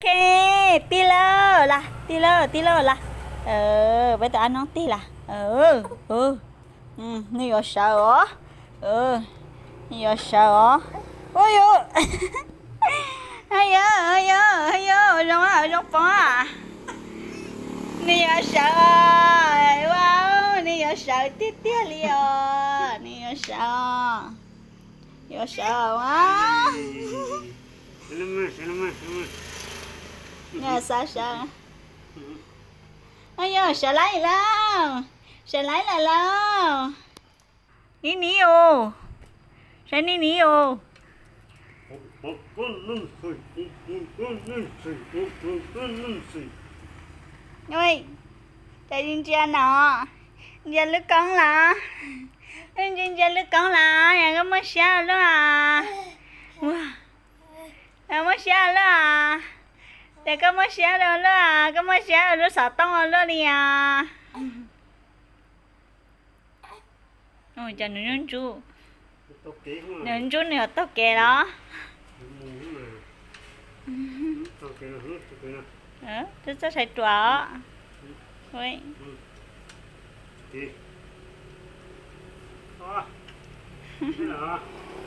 Ok, tig lawm las, tig lawm, tig lawm las. Peb tus ab noob tig las. Nws yuav sawv os. Nws yuav sawv os. Ua yuav, ua yuav, ua yuav, ua zoo, ua zoo poob. Nws yuav sawv os. Ua, nws yuav sawv tiag tiag li os. Nws yuav sawv os. Yuav sawv os. Nws xav sawv. Ua yuav sawv laib lawm. Sawv laib lawm lauj. Nib nib os. Sawv nib nib os. Cas ntsia ntsia no, ntsia lub koob las. Ntsia ntsia lub koob las, yog koj muaj siab luaj as. Muaj siab luaj as. Ces koj muaj siab luaj, koj muaj siab lub xov tooj ua luaj li as. Cas nws ntsuj, nws ntsuj nws yuav taug kev los? Twb txawj sawv ruam os.